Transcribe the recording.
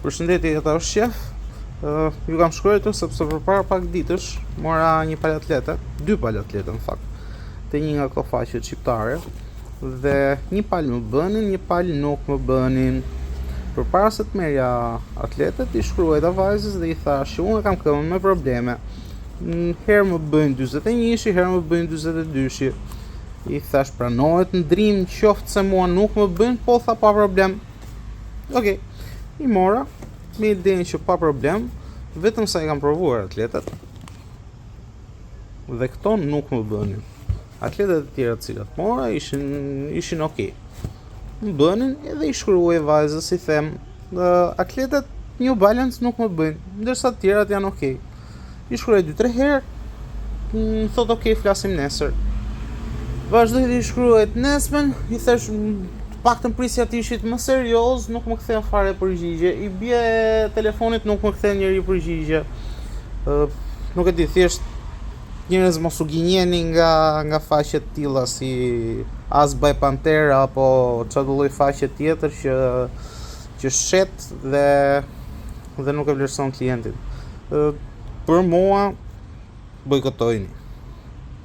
Përshëndetje, jeta është qef. Uh, ju kam shkruar sepse përpara pak ditësh mora një palë atlete, dy palë atlete në fakt, te një nga këto faqet shqiptare dhe një palë më bënin, një palë nuk më bënin. Përpara se të merrja atletet, i shkruajta vajzës dhe i thashë që unë e kam këmbën me probleme. Herë më bëjnë 41-shi, herë më bëjnë 42-shi. I thash pranohet ndrim qoftë se mua nuk më bëjnë, po tha pa problem. Okej. I mora me idenë që pa problem, vetëm sa i kam provuar atletet. Dhe këto nuk më bënin. Atletet e tjera të cilat mora ishin ishin okay. Më bënin edhe i shkruaj vajzës i them, atletet New Balance nuk më bëjnë, ndërsa të tjerat janë okay. I shkruaj 2-3 herë, më thot ok, flasim nesër. Vazhdoj të i shkruaj të nesërmen, i thash të paktën prisja të ishit më serioz, nuk më kthen fare përgjigje. I bie telefonit nuk më kthen njeri përgjigje. Ë nuk e di, thjesht njerëz mos u gënjeni nga nga faqe të tilla si As by Pantera apo çfarë lloj faqe tjetër që që shet dhe dhe nuk e vlerëson klientin. Ë për mua bojkotojni.